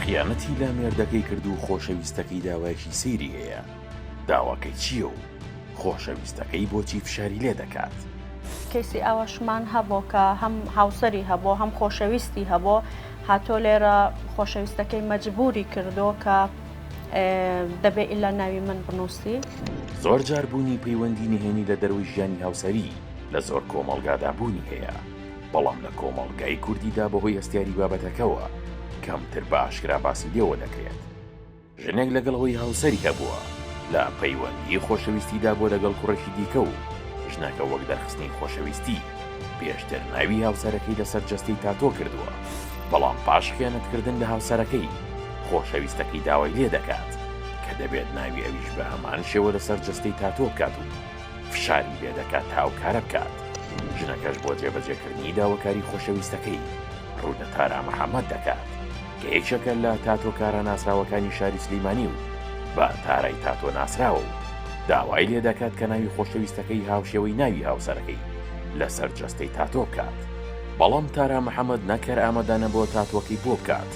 خیانەتی لە مێردەکەی کرد و خۆشەویستەکەی داوایەکی سەیری هەیە، داواکەی چییە و خۆشەویستەکەی بۆچی فشاری لێ دەکات؟ کەیسی ئاواشمان هەبۆ کە هەم هاوسەری هەبۆ هەم خۆشەویستی هەبۆ هاتۆ لێرە خۆشەویستەکەی مەجبوری کردۆ کە دەبێ ئیلا ناوی من بنووسی. زۆر جار بوونی پەیوەندی نهێنی لە دەرەوەی ژیانی هاوسەری لە زۆر کۆمەڵگادا بوونی هەیە، بەڵام لە کۆمەڵگای کوردیدا بەهۆی هەستیاری بابەتەکەوە کەمتر بە ئاشکرا باسی لێوە دەکرێت. ژنێک لەگەڵ ئەوەی هاوسەری هەبووە لە پەیوەندی خۆشەویستیدا بووە لەگەڵ کوڕێکی دیکە و ژنەکە وەک دەرخستنی خۆشەویستی پێشتر ناوی هاوسەرەکەی لەسەر جەستەی تاتۆ کردووە، بەڵام پاش خیانەتکردن لە هاوسەرەکەی، خۆشەویستەکەی داوای لێ دەکات کە دەبێت ناوی ئەویش بە هەمان شێوە لەسەر جەستەی تاتۆ بکات و فشاری لێ دەکات تا ئەو کارە بکات، ژنەکەش بۆ جێبەجێکردنی داواکاری خۆشەویستەکەی ڕوو لە تارا محەمەد دەکات کە یەکێکە لە تاتۆکارە ناسراوەکانی شاری سلیمانی و بە تارای تاتۆ ناسراوە و داوای لێ دەکات کە ناوی خۆشەویستەکەی هاوشێوەی ناوی هاوسەرەکەی لەسەر جەستەی تاتۆ بکات، بەڵام تارا محەمەد نەک هەر ئامادە نەبووە تاتۆکەی بۆ بکات،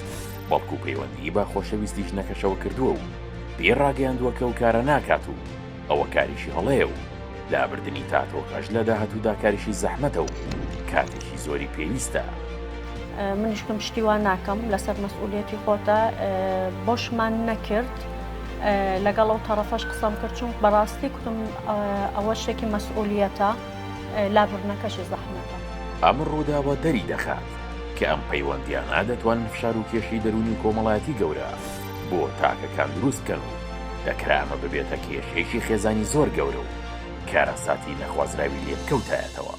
بەڵکو پەیوەندیی بە خۆشەویستی ژنەکەشەوە کردووە و پێی ڕاگەیاندووە کە ئەو کارە ناکات و ئەوە کارێکی هەڵەیە و لابردنی تاتۆکەش لە داهاتوودا کارێکی زەحمەتە و کاتێکی زۆری پێویستە. منیش کم شتی وا ناکەم لەسەر مەسئولیەتی خۆتە بۆشمان نەکرد لەگەڵ ئەو تەڕەفەش قسەم کرد چون بەڕاستی کوتم ئەوە شتێکی مەسئولیەتە لابردنەکەشی زەحمەتە. ئەم ڕووداوە دەری دەخات کە ئەم پەیوەندییانە دەتوانن فشار و کێشەی دەروونی و کۆمەڵایەتی گەورە بۆ تاکەکان دروست بکەن و دەکرا ئەمە ببێتە کێشەیەکی خێزانی زۆر گەورە و کارەساتی نەخوازراوی لێ بکەوتایەتەوە.